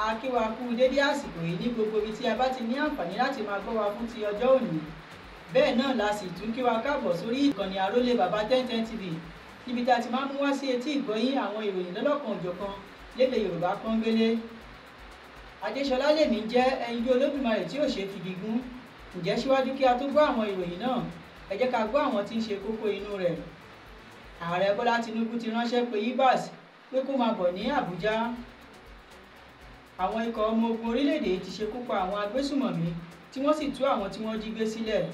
A kí wa kú dédé àsìkò yìí ní gbogbo ibi tí a bá ti ní àǹfààní láti máa gbọ́ wa fún ti ọjọ́ òní. Bẹ́ẹ̀ náà la sì tún kí wa káàbọ̀ sórí ìkànnì Àrólé Bàbá 1010 TV níbi tí a ti máa ń mú wá sí etí ìgbọ́yín àwọn ìròyìn lọ́lọ́kan òjọ̀kan lédè Yorùbá pọ́nbélé. Adéṣọlá lèmi jẹ́ ẹyinjú Olódùmarè tí ò ṣe fi gígùn. Ǹjẹ́ síwájú kí a tó gbọ́ àwọn ìròyìn náà, ẹ jẹ́ ká gbọ́ àwọn tí ń ṣe kókó inú rẹ̀. Ààrẹ Bọ́lá Tinubu ti ránṣẹ́ pé Ibas pé kó máa bọ̀ ní Àbújá. Àwọn ikọ̀ ọmọ ogun orílẹ̀-èdè ti ṣekú pa àwọn agbésùmọ̀mí tí wọ́n sì tú àwọn tí wọ́n jí gbé sílẹ̀.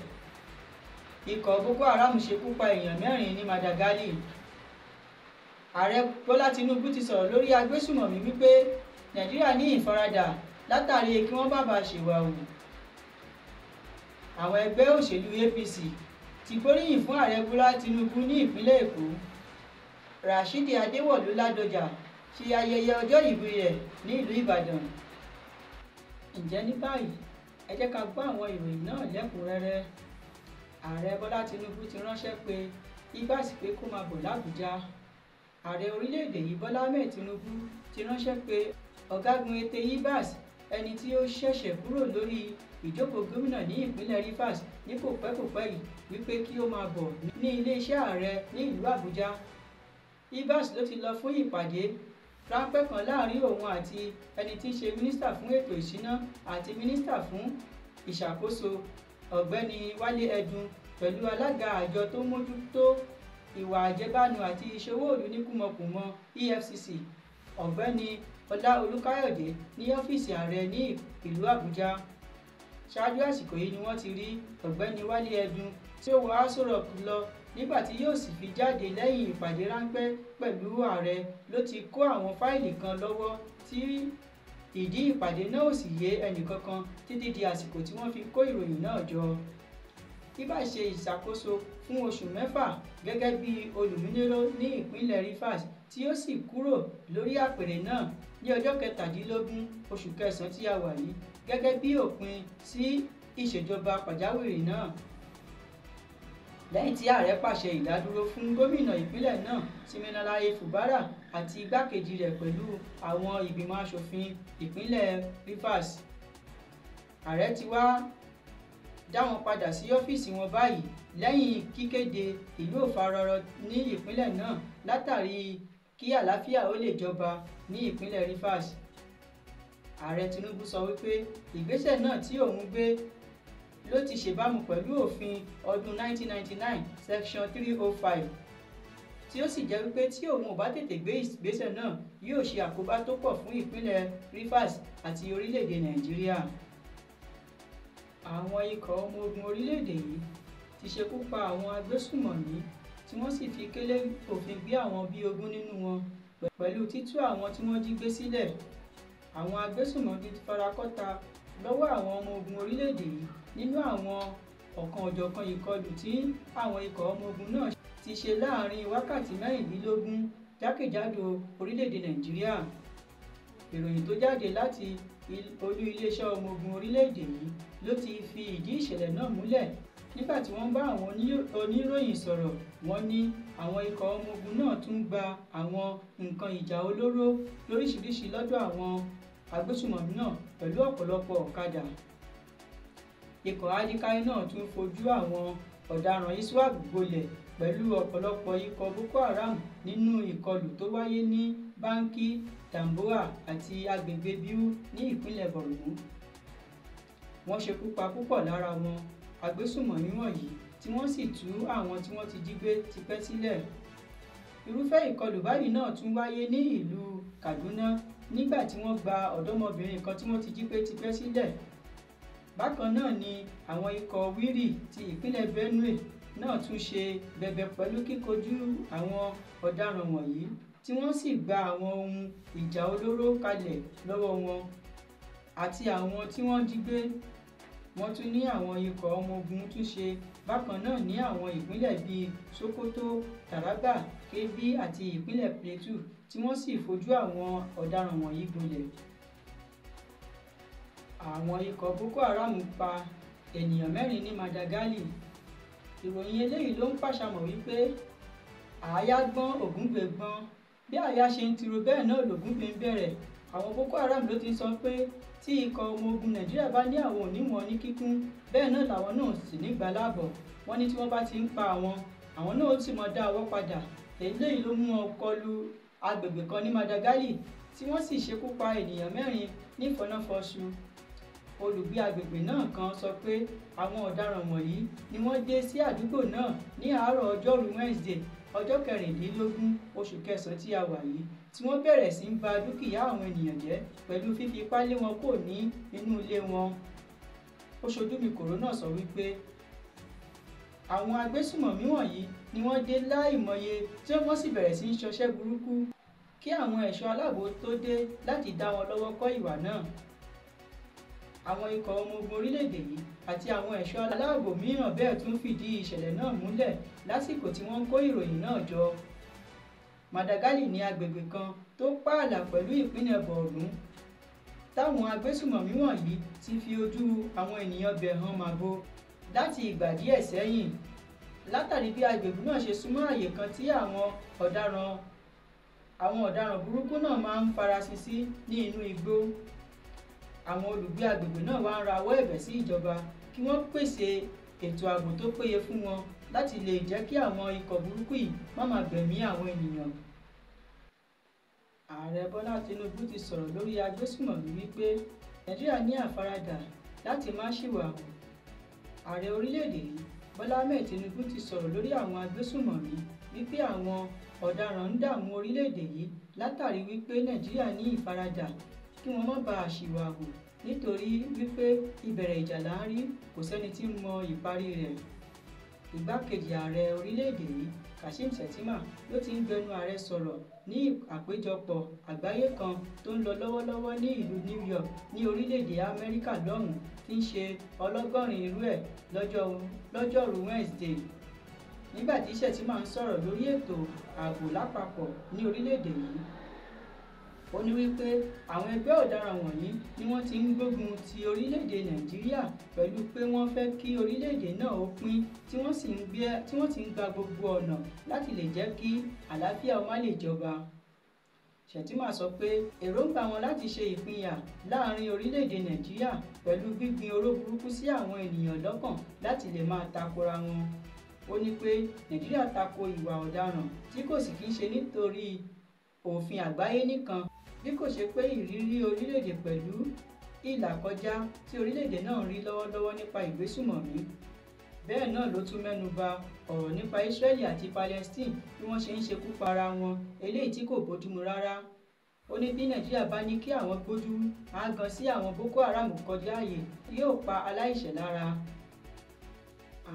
Ikọ̀ Boko Haram ṣekú pa èèyàn 4 ní Madagali. Ààrẹ Bọ́lá Tinubu ti sọ̀rọ̀ lórí agbésùmọ̀mí wípé Nàìjíríà ní ìfaradà látàrí kí wọ́n bá bàa ṣèwà hù. Àwọn ẹgbẹ́ òṣèlú APC ti gbóríyìn fún Ààrẹ Bọ́lá Tinubu ní ìpínlẹ̀ Èkó. Rashidi Adéwọ̀lú Ládọjà ṣe ayẹyẹ ọjọ́ ìbí rẹ̀ ní ìlú Ìbàdàn. Ǹjẹ́ ní báyìí, ẹ jẹ́ ká gbọ́ àwọn ìròyìn náà lẹ́kùnrẹ́rẹ́. Ààrẹ Bọ́lá Tinubu ti ránṣẹ́ pé Ibas pé kó máa bọ̀ l'Àbújá. Ààrẹ orílẹ̀-èdè yìí Bọ́lá Ahmed Tinubu ti ránṣẹ́ pé ọ̀gágun Ete Ibas, ẹni tí ó ṣẹ̀ṣẹ̀ kúrò lórí ìjókòó gómìnà ní ìpínlẹ̀ Rivers ní kòpẹ́kòpẹ́ yìí wípé kí ó máa bọ̀ ní iléeṣẹ́ ààrẹ ní ìlú Àbújá. Ibas ló ti lọ fún ìpàdé ráńpẹ́ kan láàrin òun àti ẹni tí í ṣe mínísítà fún ètò ìṣúná àti mínísítà fún ìṣàkóso ọ̀gbẹ́ni Wálé Ẹdun pẹ̀lú alága àjọ tó mójútó ìwà àjẹbánu àti ìṣòwò ìlú ní kùmọ̀kùmọ̀ EFCC ọ̀gbẹ́ni Ọlá Olúkáyọ̀dé ní ọ́fíìsì ààrẹ ní ìlú Àbújá. Ṣáájú àsìkò yìí ni wọ́n ti rí ọ̀gbẹ́ni Wálé Ẹdun tí ó wọ Aso Rock lọ nígbà tí yóò sì fi jáde lẹ́yìn ìpàdé ráńpẹ́ pẹ̀lú ààrẹ ló ti kó àwọn fáìlì kan lọ́wọ́ tí ìdí ìpàdé náà ò sì yé ẹnìkankan títí di àsìkò tí wọ́n fi kó ìròyìn náà jọ. Ibas ṣe ìṣàkóso fún oṣù 6 gẹ́gẹ́ bí olùmúnéró ní ìpínlẹ̀ Rivers tí ó sì kúrò lórí àpèrè náà ní ọjọ́ 17 oṣù kẹsàn-án tí a wà yìí gẹ́gẹ́ bí òpin sí ìṣèjọba pàjáwìrì náà. Lẹ́yìn tí ààrẹ pàṣẹ ìdádúró fún gómìnà ìpínlẹ̀ náà Siminalayi Fubara àti igbákejì rẹ̀ pẹ̀lú àwọn ìgbìmọ̀ aṣòfin ìpínlẹ̀ Rivers. Ààrẹ ti wá dá wọn padà sí ọ́fíìsì wọn báyìí lẹ́yìn kíkéde ìlú òfararọ ní ìpínlẹ̀ náà látàrí kí àlàáfíà ó lè jọba ní ìpínlẹ̀ Rivers. Ààrẹ Tinubu sọ wípé ìgbésẹ̀ náà tí òun gbé ló ti ṣèbámu pẹ̀lú òfin ọdún 1999 section 305 tí ó sì jẹ́ wípé tí òun ò bá tètè gbé ìgbésẹ̀ náà yóò ṣe àkóbá tó pọ̀ fún ìpínlẹ̀ Rivers àti orílẹ̀-èdè Nàìjíríà. Àwọn ikọ̀ ọmọ ogun orílẹ̀-èdè yìí ti ṣekú pa àwọn agbésùmọ̀mí tí wọ́n sì fi kélé òfin gbé àwọn bíi 20 nínú wọn pẹ̀lú títú àwọn tí wọ́n jí gbé sílẹ̀. Àwọn agbésùmọ̀mí ti farakọ́ta lọ́wọ́ àwọn ọmọ ogun orílẹ̀-èdè yìí nínú àwọn ọ̀kan-ò-jọ̀kan ìkọlù tí àwọn ikọ̀ ọmọ ogun náà ti ṣe láàrin wákàtí 24 jákèjádò orílẹ̀-èdè Nàìjíríà. Ìròyìn tó jáde láti olú iléeṣẹ́ ọmọ ogun orílẹ̀-èdè yìí ló ti fi ìdí ìṣẹ̀lẹ̀ náà múlẹ̀ nígbà tí wọ́n bá àwọn oníròyìn sọ̀rọ̀. Wọ́n ní àwọn ikọ̀ ọmọ ogun náà tún gba àwọn nǹkan ìjà olóró lóríṣiríṣi lọ́dọ̀ àwọn agbésùmọ̀mí náà pẹ̀lú ọ̀pọ̀lọpọ̀ ọ̀kadà. Ikọ̀ Alikayi náà tún fojú àwọn ọ̀daràn ISWAP gbolẹ̀ pẹ̀lú ọ̀pọ̀lọpọ̀ ikọ̀ Boko Haram nínú ìkọlù tó wáyé ní Banki Damboa àti agbègbè Biu ní ìpínlẹ̀ Borno. Wọ́n ṣekú pa púpọ̀ lára àwọn agbésùmọ̀mí wọ̀nyí tí wọ́n sì tú àwọn tí wọ́n ti jí gbé tipẹ́ sílẹ̀. Irúfẹ́ ìkọlù báyìí náà tún wáyé ní ìlú Kaduna nígbà tí wọ́n gba ọ̀dọ́mọbìnrin kan tí wọ́n ti jí gbé tipẹ́ sílẹ̀. Bákan náà ni àwọn ikọ̀ Wiri ti ìpínlẹ̀ Benue náà tún ṣe bẹbẹ pẹ̀lú kíkojú àwọn ọ̀daràn wọ̀nyí tí wọ́n sì gba àwọn ohun ìjà olóró kalẹ̀ lọ́wọ́ wọn àti àwọn tí wọ́n jí gbé. Wọ́n tún ní àwọn ikọ̀ ọmọ ogun tún ṣe bákan náà ní àwọn ìpínlẹ̀ bíi Sokoto, Taraba, Kebbi àti ìpínlẹ̀ Plateau tí wọ́n sì fojú àwọn ọ̀daràn wọ̀nyí gbolẹ̀. Àwọn ikọ̀ Boko Haram pa ènìyàn 4 ní Madagali. Ìròyìn eléyìí ló ń pàṣàmọ̀ wípé àáyá gbọ́n Ògúngbè gbọ́n, bí àáyá ṣe ń tiro bẹ́ẹ̀ náà lògúngbè ń bẹ̀rẹ̀. Àwọn Boko Haram ló ti sọ pé tí ikọ̀ ọmọ ogun Nàìjíríà bá ní àwọn ò ní wọn ní kíkún, bẹ́ẹ̀ náà làwọn náà sì ní gbà láàbọ̀. Wọ́n ní tí wọ́n bá ti ń pa àwọn, àwọn náà ó sì mọ dá ọwọ́ padà. Eléyìí ló mú wọn kọlu agbègbè kan ní Madagali tí wọ́n sì ṣekú pa ènìyàn 4 nífọ̀nàfọ̀ṣù. Olùgbé agbègbè náà kan sọ pé àwọn ọ̀daràn wọ̀nyí ni wọ́n dé sí àdúgbò náà ní àárọ̀ ọjọ́rú Wednesday ọjọ́ 16 oṣù kẹsàn-án tí a wà yìí, tí wọ́n bẹ̀rẹ̀ sí ń ba dúkìá àwọn ènìyàn jẹ́ pẹ̀lú fífi ipá lé wọn kò ní inú ilé wọn. Ó ṣojú mi kòró náà sọ wípé àwọn agbésùmọ̀mí wọ̀nyí ni wọ́n dé láìmọye tí wọ́n sì bẹ̀rẹ̀ sí ń ṣọṣẹ́ burúkú kí àwọn ẹ̀ṣọ́ aláàbò tó dé láti dá wọn lọ́wọ́ kọ́ ìwà náà. Àwọn ikọ̀ ọmọ ogun orílẹ̀-èdè yìí àti àwọn ẹ̀ṣọ́ aláàbò mìíràn bẹ́ẹ̀ tún fìdí ìṣẹ̀lẹ̀ náà múlẹ̀ lásìkò tí wọ́n ń kó ìròyìn náà jọ. Madagali ní agbègbè kan tó pààlà pẹ̀lú ìpínlẹ̀ Borno táwọn agbésùmọ̀mí wọ̀nyí ti fi ojú àwọn ènìyàn bẹ̀ hàn màbo láti ìgbà díẹ̀ sẹ́yìn. Látàrí bí agbègbè náà ṣe súnmọ́ àyè kan tí àwọn ọ̀daràn burúkú náà máa ń farasin sí ní inú igbó. Àwọn olùgbé agbègbè náà wá ń rawọ́ ẹ̀bẹ̀ sí ìjọba kí wọ́n pèsè ètò ààbò tó péye fún wọn láti lè jẹ́ kí àwọn ikọ̀ burúkú yìí má máa gbẹ̀mí àwọn ènìyàn. Ààrẹ Bọ́lá Tinubu ti sọ̀rọ̀ lórí agbésùmọ̀mí wípé Nàìjíríà ní àfaradà láti má ṣìwàhù. Ààrẹ orílẹ̀-èdè yìí Bọ́lá Ahmed Tinubu ti sọ̀rọ̀ lórí àwọn agbésùmọ̀mí wípé àwọn ọ̀daràn ń dààmú orílẹ̀-èdè yìí látàrí wípé Nàìjíríà ní ìfaradà kí wọ́n má bàa ṣìwàhù nítorí wípé ìbẹ̀rẹ̀ ìjà là ń rí, kò sẹ́ni tí ń mọ ìparí rẹ̀. Igbákejì ààrẹ orílẹ̀-èdè yìí Kashim Shettima ló ti ń gbẹnu ààrẹ sọ̀rọ̀ ní àpéjọpọ̀ àgbáyé kan tó ń lọ lọ́wọ́lọ́wọ́ ní ìlú New York ní orílẹ̀-èdè Amẹ́ríkà lọ́hùn-ún tí ń ṣe 180 irú ẹ̀ lọ́jọ́rú Wednesday. Nígbà tí Shettima ń sọ̀rọ̀ lórí ètò ààbò lápapọ̀ ní orílẹ̀-èdè yìí, ó ní wípé àwọn ẹgbẹ́ ọ̀daràn wọ̀nyí ni wọ́n ti ń gbógun ti orílẹ̀-èdè Nàìjíríà pẹ̀lú pé wọ́n fẹ́ kí orílẹ̀-èdè náà ó pín tí wọ́n sì ń gba gbogbo ọ̀nà láti lè jẹ́ kí àlàáfíà ó má lè jọba. Shettima sọ pé èròǹgbà wọn láti ṣe ìpínyà láàrin orílẹ̀-èdè Nàìjíríà pẹ̀lú gbígbin oró burúkú sí àwọn ènìyàn lọ́kàn láti lè máa takora wọn. Ó ní pé Nàìjíríà tako ìwà ọ̀daràn tí kò sì kí ń ṣe nítorí òfin àgbáyé nìkan bí kò ṣe pé ìrírí orílẹ̀-èdè pẹ̀lú ìlàkọjá tí orílẹ̀-èdè náà ń rí lọ́wọ́lọ́wọ́ nípa ìgbésùmọ̀mí. Bẹ́ẹ̀ náà ló tún mẹ́nu ba ọ̀rọ̀ nípa Israeli àti Palestine bí wọ́n ṣe ń ṣekú para wọn eléyìí tí kò bójúmu rárá. Ó ní bí Nàìjíríà bá ní kí àwọn gbójú ágan sí àwọn Boko Haram kọjá ààyè yóò pa aláìṣẹ̀ lára.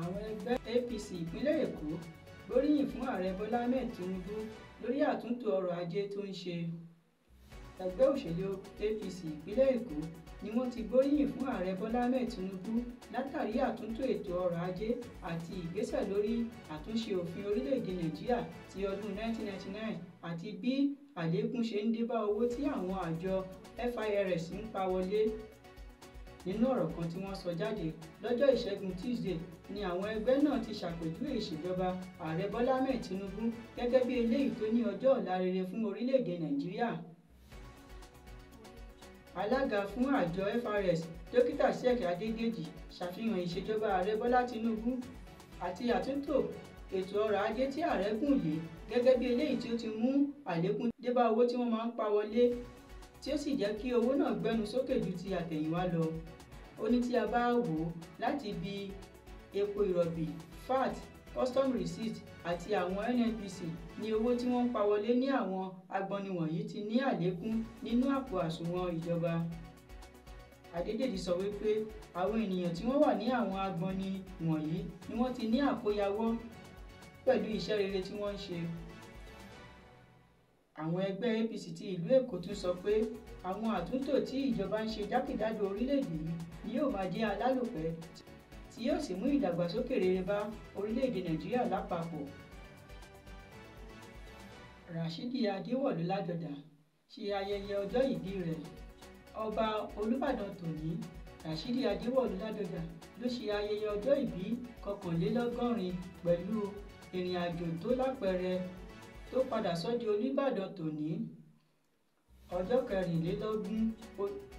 Àwọn ẹgbẹ́ APC ìpínlẹ̀ Èkó gbóríyìn fún ààrẹ Bọ́lá Ahmed Tinubu lórí àtúntò ọrọ̀ ajé tó ń ṣe. Ẹgbẹ́ òṣèlú APC ìpínlẹ̀ Èkó ni wọ́n ti gbóríyìn fún ààrẹ Bọ́lá Ahmed Tinubu látàrí àtúntò ètò ọrọ̀ ajé àti ìgbésẹ̀ lórí àtúnṣe òfin orílẹ̀-èdè Nàìjíríà ti ọdún 1999 àti bí àlékún ṣe ń débá owó tí àwọn àjọ FIRS ń pa wọlé. Nínú ọ̀rọ̀ kan tí wọ́n sọ jáde lọ́jọ́ Ìṣẹ́gun Tuesday ni àwọn ẹgbẹ́ náà ti ṣàpèjúwe ìṣèjọba ààrẹ Bọ́lá Ahmed Tinubu gẹ́gẹ́ bí eléyìí tó ní ọjọ́ ọ̀la rere fún orílẹ̀-èdè Nàìjíríà. Alága fún àjọ FRS Dókítà Sheikh Adédèjì ṣàfihàn ìṣèjọba ààrẹ Bọ́lá Tinubu àti àtúntò ètò ọrọ̀ ajé tí ààrẹ gùn lé gẹ́gẹ́ bí eléyìí tí ó ti mú àlékún débá owó tí wọ́n máa ń pa wọlé tí ó sì jẹ́ kí owó náà gbẹnu sókè ju ti àtẹ̀yìnwá lọ. Ó ní tí a bá wò ó láti ibi epo ìrọ̀bì, VAT, custom receipt àti àwọn NNPC ní owó tí wọ́n ń pa wọlé ní àwọn agbọnni wọ̀nyí ti ní àlékún nínú àpò àsùnwọ̀n ìjọba. Adédèjì sọ wípé àwọn ènìyàn tí wọ́n wà ní àwọn agbọnni wọ̀nyí ni wọ́n ti ní àkóyawọ́ pẹ̀lú iṣẹ́ rere tí wọ́n ń ṣe. Àwọn ẹgbẹ́ APC ti ìlú Èkó tún sọ pé àwọn àtúntò tí ìjọba ń ṣe jákèjádò orílẹ̀-èdè yìí ni yóò máa jẹ́ alálòpẹ́ tí yóò sì mú ìdàgbàsókè rere bá orílẹ̀-èdè Nàìjíríà lápapọ̀. Rashidi Adéwọ̀lú Ládọjà ṣe ayẹyẹ ọjọ́ ìbí rẹ̀. Ọba Olúbàdàn tòní Rashidi Adéwọ̀lú Ládọjà ló ṣe ayẹyẹ ọjọ́ ìbí 81 pẹ̀lú ìrìn àjò tó lápẹẹrẹ tó padà sọ di Olúbàdàn tòní.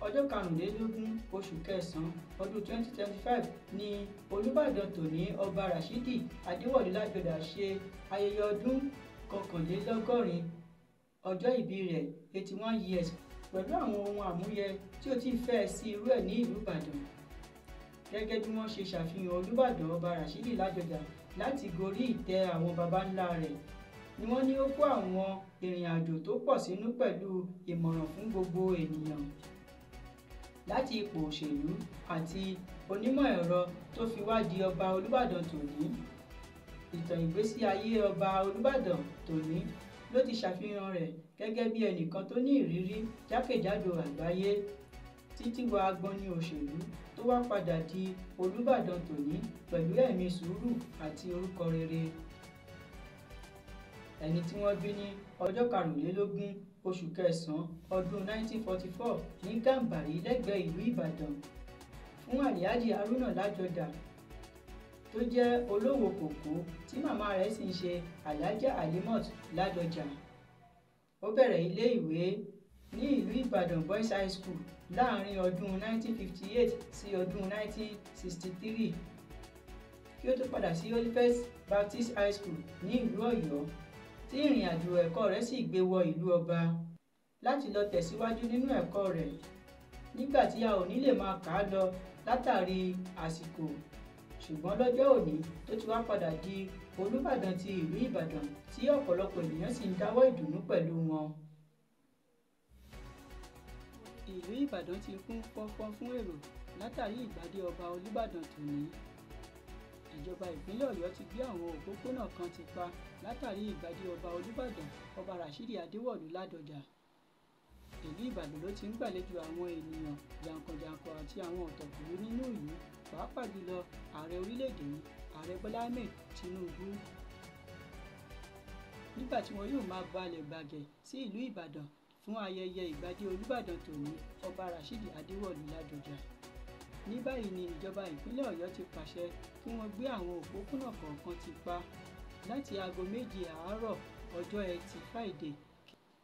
Ọjọ́ karùnlélógún oṣù kẹsàn-án ọdún 2025 ní Olúbàdàn tòní Ọba Rashidi Adéwọ̀lú Ládọjà ṣe ayẹyẹ ọdún 81 ọjọ́ ìbí rẹ̀ 81 years pẹ̀lú àwọn ohun àmúyẹ tí ó ti fẹ́ sí irú ẹ̀ ní ìlú Ìbàdàn. Gẹ́gẹ́ bí wọ́n ṣe ṣàfihàn Olúbàdàn Ọba Rashidi Ládọjà láti gorí ìtẹ́ àwọn baba ńlá rẹ̀ ni wọ́n ní ó kó àwọn ìrìn àjò tó pọ̀ sínú pẹ̀lú ìmọ̀ràn fún gbogbo ènìyàn láti ipò òṣèlú àti onímọ̀ ẹ̀rọ tó fi wá di ọba Olúbàdàn tòní. Ìtàn ìgbésí ayé ọba Olúbàdàn tòní ló ti ṣàfihàn rẹ̀ gẹ́gẹ́ bí ẹnìkan tó ní ìrírí jákèjádò àgbáyé títí wọ agbọnni òṣèlú tó wá padà di Olúbàdàn tòní pẹ̀lú ẹ̀mí sùúrù àti orúkọ rere. Ẹni tí wọ́n bí ní ọjọ́ karùnlélógún oṣù kẹsàn-án ọdún 1944 ní Gàmbàrí lẹ́gbẹ̀ẹ́ ìlú Ìbàdàn fún Alhaji Haruna Ládọjà tó jẹ́ olówó kòkó tí màmá rẹ̀ sì ń ṣe Alhaja Alimot Ládọjà. Ó bẹ̀rẹ̀ ilé ìwé ní ìlú Ìbàdàn Boys High School láàrin ọdún 1958 sí ọdún 1963 kí ó tó padà sí Olivet Baptist High School ní ìlú Ọ̀yọ́ tí ìrìn àjò ẹ̀kọ́ rẹ̀ sì gbé wọ ìlú ọba láti lọ tẹ̀síwájú nínú ẹ̀kọ́ rẹ̀ nígbà tí a ò ní lè máa kà á lọ látàrí àsìkò, ṣùgbọ́n lọ́jọ́ òní tó ti wá padà di Olúbàdàn ti ìlú Ìbàdàn tí ọ̀pọ̀lọpọ̀ ènìyàn sì ń dáwọ́ ìdùnnú pẹ̀lú wọn. Ìlú Ìbàdàn ti kún fọ́nfọ́n fún èrò látàrí ìgbàdé ọba Olúbàdàn tòní. Ìjọba ìpínlẹ̀ Ọ̀yọ́ ti gbé àwọn òpópónà kan ti pa látàrí ìgbàdé ọba Olúbàdàn Ọba Rashidi Adéwọ̀lú Ládọjà. Ìlú Ìbàdàn ló ti ń gbàlejò àwọn ènìyàn jàǹkànjàǹkàn àti àwọn ọ̀tọ̀kùlú nínú ìlú, pàápàá jùlọ ààrẹ orílẹ̀-èdè yìí Ààrẹ Bọ́lá Ahmed Tinubu. Nígbà tí wọn yóò máa balẹ̀ gbàgẹ̀ sí ìlú Ìbàdàn fún ayẹyẹ ìgbàdé Olúbàdàn tòní Ọba Rashidi Adéwọ̀lú Ládọjà. Ní báyìí ni ìjọba ìpínlẹ̀ Ọ̀yọ́ ti pàṣẹ kí wọ́n gbé àwọn òpópónà kọ̀ọ̀kan ti pa láti aago 7 àárọ̀ ọjọ́ Ẹtì Friday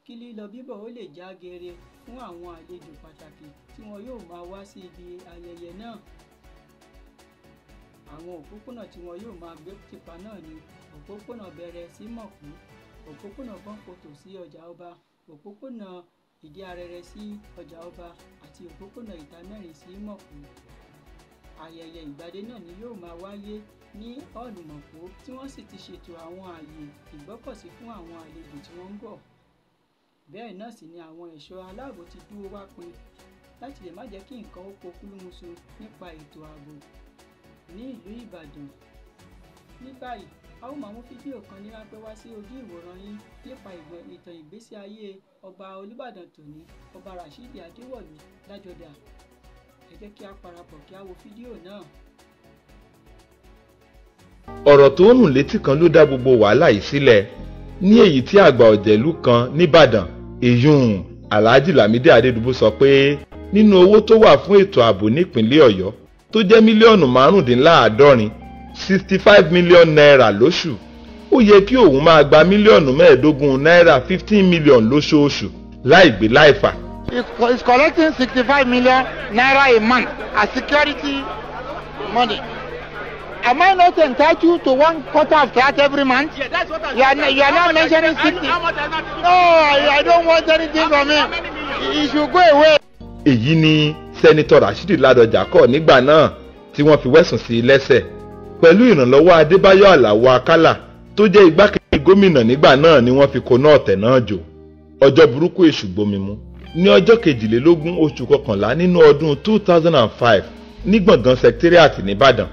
kí lílọ bíbọ̀ ó lè já geere fún àwọn àlejò pàtàkì tí wọn yóò máa wá sí ibi ayẹyẹ náà. Àwọn òpópónà tí wọn yóò máa gbé tìpa náà ni òpópónà Bẹ̀rẹ̀ sí Mọ̀kú, òpópónà Bọ́ńkòtò sí Ọjà Ọba, òpópónà Ìdí Arẹrẹ sí Ọjà Ọba àti òpópónà Ìta Mẹ́rin sí Mọ̀kú. Ayẹyẹ ìgbàdé náà ni yóò máa wáyé ní Ọ́ọ̀lù Mọ̀kú tí wọ́n sì ti ṣètò àwọn ààyè ìgbọ́kọ̀sí fún àwọn àlejò tí wọ́n ń bọ̀. Bẹ́ẹ̀ náà sì ni àwọn ẹ̀ṣọ́ aláàbò ti dúró wá pin láti lè má jẹ́ kí nǹkan ó pokúlúmuṣu nípa ètò ààbò ní ìlú Ìbàdàn. Ní báyìí, a ó máa mú fídíò kan ní ráńpẹ́ wá sí ojú ìwòran yín nípa ìtàn ìgbésí ayé ọba Olúbàdàn tòní Ọba Rashidi Adéwọ̀lú Ládọjà. Ẹ jẹ́ kí a parapọ̀ kí a wo fídíò náà. Ọ̀rọ̀ tó ń rùn létí kan ló dá gbogbo wàhálà yìí sílẹ̀ ní èyí tí àgbà ọ̀jẹ̀lú kan nìbàdàn èyún Alhaji Lamidi Adédùbú sọ pé nínú owó tó wà fún ètò ààbò nípìnlẹ̀ Ọ̀yọ́ tó jẹ́ mílíọ̀nù 65 65 million naira lóṣù, ó yẹ kí òun máa gba mílíọ̀nù 15 náírà 15 million lóṣooṣù láì gbé láì fà. He's collecting 65 million naira a month as security money. Am I not entitled to 1/4 of that every month? Yeah, that's what I'm saying. You are not mentioning 60. No, I don't want anything from him. He should go away. Èyí ni Sẹ́nitọ́ Rashidi Ládọjà kọ̀ nígbà náà tí wọ́n fi wẹ̀sùn sí i lẹ́sẹ̀ pẹ̀lú ìrànlọ́wọ́ Adébáyọ̀ Àlàó Akálà tó jẹ́ igbákejì gómìnà nígbà náà ni wọ́n fi koná ọ̀tẹ̀ náà jò. Ọjọ́ burúkú èṣù gbomimu ní ọjọ́ 22 oṣù kọkànlá nínú ọdún 2005 ní gbọ̀ngàn secretariat nìbàdàn,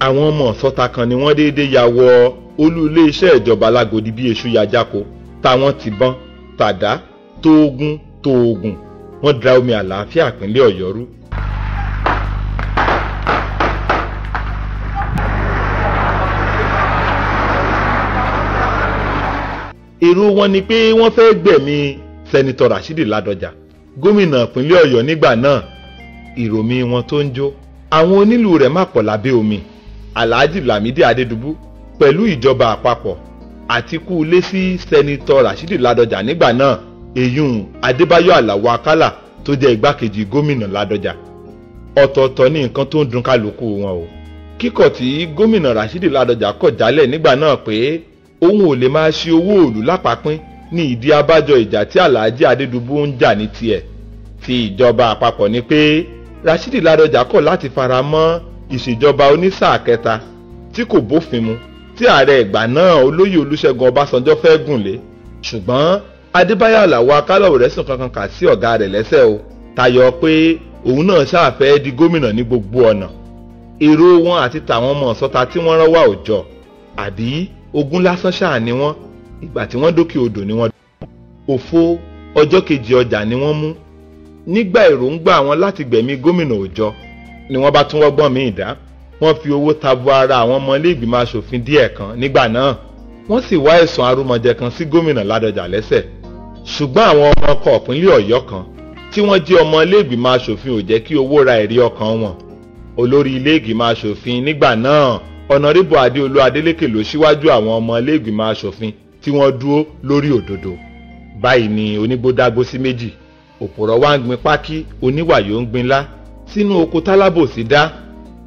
àwọn ọmọ ọ̀sọ́ta kan ni wọ́n déédéé ya wọ olú iléeṣẹ́ ìjọba Lágòdì bí èṣù yajáko táwọn ti bọ́n tàdá tóógùn tóógùn wọ́n da omi àlàáfíà ìpínlẹ̀ Ọ̀yọ́ rú. Èrò wọn ni pé wọ́n fẹ́ gbẹ̀mí Sẹ́nitọ́ Rashidi Ládọjà gómìnà ìpínlẹ̀ Ọ̀yọ́ nígbà náà. Ìròmí wọn tó ń jó àwọn onílù rẹ̀ má pọ̀ lábẹ́ omi. Alhaji Lamidi Adédùbú pẹ̀lú ìjọba àpapọ̀ àti kú ilé sí Sẹ́nitọ́ Rashidi Ládọjà nígbà náà Èyún Adébáyọ̀ Àlàó Akálà tó jẹ́ igbákejì gómìnà Ládọjà. Ọ̀tọ̀ọ̀tọ̀ ní nǹkan tó ń dun kálukú wọn o. Kíkọ̀ tí gómìnà Rashidi Ládọjà kọ̀ jálẹ̀ nígbà náà pé òun ò lè máa ṣe owó òòlù lápapín ní ìdí abájọ ìjà tí Alhaji Adédùbú ń jà ní tiẹ̀. Ti ìjọba àpapọ̀ ni pé Rashidi Ládọjà kọ̀ láti fara mọ́ ìṣèjọba onísáà kẹta tí kò bófin mu tí ààrẹ ìgbà náà olóyè Olúṣẹ́gun Ọbásanjọ́ fẹ́ gùn lé. Ṣùgbọ́n Adébáyọ̀ Àlàó Akálà ò rẹ́sùn kankan kà sí ọ̀gá rẹ̀ lẹ́sẹ̀ o, tayọ pé òun náà ṣáàfẹ́ di gómìnà ní gbogbo ọ̀nà. Èrò wọn àti tàwọn ọmọ ọ̀sọ́ta tí wọ́n rán wá òjọ àbí ogún lásán ṣáà ni wọ́n. Ìgbà tí wọ́n dókè odò ni wọ́n òfo ọjọ́ kejì ọjà ni wọ́n mú. Nígbà èròǹgbà wọn láti gbẹ̀mí gómìnà òjọ ni wọ́n bá tún wọ́gbọ́n míì dá. Wọ́n fi owó tabu ara àwọn ọmọ ilé ìgbìmọ̀ asòfin díẹ̀ kan nígbà náà. Wọ́n sì wá ẹ̀sùn arúmọjẹ kan sí gómìnà Ládọjà lẹ́sẹ̀. Ṣùgbọ́n àwọn ọmọ ọkọ̀ ìpínlẹ̀ Ọ̀yọ́ kan tí wọ́n jẹ́ ọmọ ilé ìgbìmọ̀ asòfin ò jẹ́ kí owó ra ẹ̀rí ọkàn wọn. Olórí ilé ìgbìmọ̀ asòfin nígbà náà Ọ̀nàrẹ́bù Adéolú Adélékè ló síwájú àwọn ọmọ ilé ìgbìmọ̀ asòfin tí wọ́n dúró lórí òdodo. Báyìí ni onígbódágbó sí méjì, òpòrọ̀ wá ń gbin pákí, oníwàyò ń gbin lá sínú oko tálábòsí dá.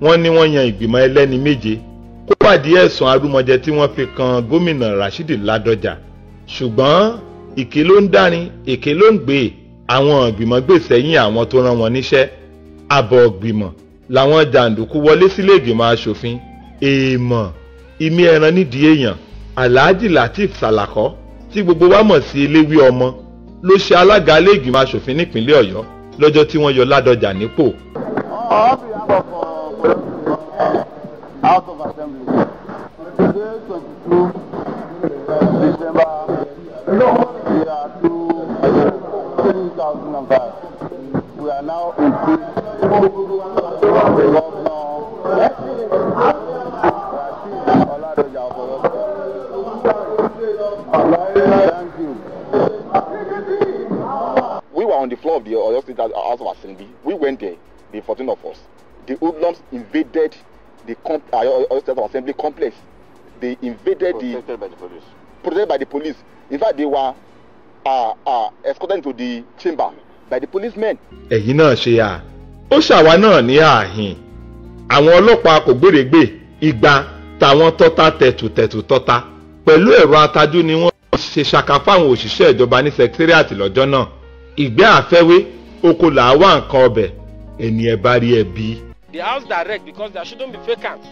Wọ́n ní wọ́n yan ìgbìmọ̀ ẹlẹ́ni méje kó wádìí ẹ̀sùn arúmọjẹ tí wọ́n fi kan gómìnà Rashidi Ládọjà. Ṣùgbọ́n èké ló ń dárin, èké ló ń gbé. Àwọn ìgbìmọ̀ gbè sẹ́yìn àwọn tó rán wọn níṣẹ́. Àbọ̀ ìgbìmọ̀ làwọn jàǹdùkú wọlé sílé ìgbìmọ̀ asòfin. Èèmọ̀ ìmí ẹran nídìí èèyàn Alhaji Lateef Salako tí gbogbo wa mọ̀ sí eléwé ọmọ ló ṣe alága ilé ìgbìmọ̀ asòfin nípínlẹ̀ Ọ̀yọ́ lọ́jọ́ tí wọ́n yọ Ládọjà nípò. On behalf of House of Assembly, today 22 December year 2005, we are now impeached Governor Rasheed Oladoja of Oyo State. Thank you. We were on the floor of the Oyo State House of Assembly. We went there, the 14 of us. The hoodlums invaded the Oyo State Assembly complex. They invaded Protected by the police. Protected by the police. In fact, they were escorted into the chamber by the policemen. Ẹ̀yin náà ṣe à ó ṣàwa náà ní ààhìn. Àwọn ọlọ́pàá kò gbèrègbè igba tàwọn tọ́ta tẹ̀tùtẹ̀tù tọ́ta pẹ̀lú ẹ̀rọ atajú ni wọ́n ṣe ṣaka fáwọn òṣìṣẹ́ ìjọba ní sẹkítẹ́rìàtì lọ́jọ́ náà. Ìgbẹ́ àfẹ́wé oko làá wá nǹkan ọbẹ̀ ẹni ẹ bá rí ẹ bí. The house direct because there shouldn't be vacant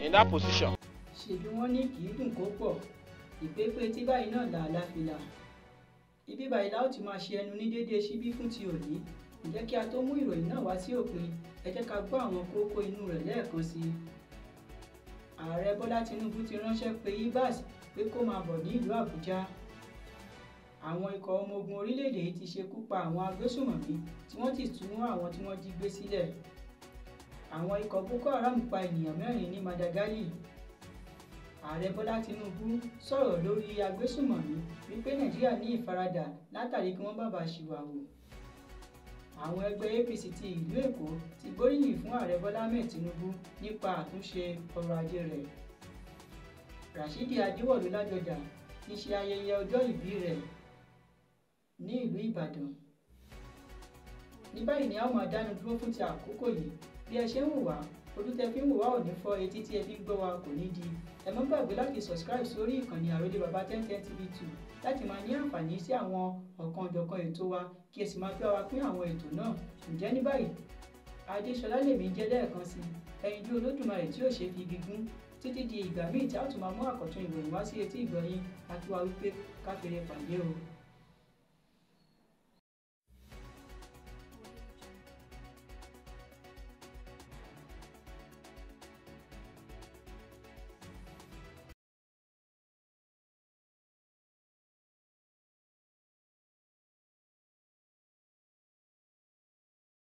in that position. Ṣèbí wọ́n ní kì í dùn kó pọ̀, ìpépé tí báyìí náà là á láfilà. Ibi báyìí la ó ti máa ṣe ẹnu ní déédéé síbí fún ti òní. Ǹjẹ́ kí a tó mú ìròyìn náà wá sí òpin, ẹ jẹ́ ká gbọ́ àwọn kókó inú rẹ̀ lẹ́ẹ̀kan sí i. Ààrẹ Bọ́lá Tinubu ti ránṣẹ́ pé Ibas pé kó máa bọ̀ ní ìlú Àbújá. Àwọn ikọ̀ ọmọ ogun orílẹ̀-èdè yìí ti ṣekú pa àwọn agbésùmọ̀mí tí wọ́n ti tú àwọn tí wọ́n jí gbé sílẹ̀. Àwọn ikọ̀ Boko Haram pa ènìyàn mẹ́rin ní Madagali. Ààrẹ Bọ́lá Tinubu sọ̀rọ̀ lórí agbésùmọ̀mí wípé Nàìjíríà ní ìfaradà látàrí kí wọ́n bàbá ṣìwàwù. Àwọn ẹgbẹ́ APC ti ìlú Èkó ti gbóríyìn fún Ààrẹ Bọ́lá Ahmed Tinubu nípa àtúnṣe ọrọ̀ ajé rẹ̀. Rashidi Adéwọ̀lú Ládọjà ti ṣe ayẹyẹ ọjọ́ ìbí rẹ̀ ní ìlú Ìbàdàn. Ní báyìí ni a ó máa dánu dúró fún ti àkókò yìí. Bí ẹ ṣe ń wò wá, ojú tẹ fi ń wò wá ò ní fọ́, etí tí ẹ fi ń gbọ́ wa kò ní di. Ẹ má gbàgbé láti subscribe sórí ìkànnì Àròlé Bàbá 1010 TV 2 láti máa ní àǹfààní sí àwọn ọ̀kan-ò-jọ̀kan ètò wa kí ẹ sì máa bá wa pín àwọn ètò náà. Ǹjẹ́ ní báyìí, Adéṣọlá lèmi jẹ́ lẹ́ẹ̀kan sí ẹyinjú Olódùmarè tí ò ṣe fi igi gún títí di ìgbà míì tí a ó tún máa mú àkọ́tún ìròyìn wá sí etí ìgbọ̀nyín àti wá wípé ká fèrè pàdé o.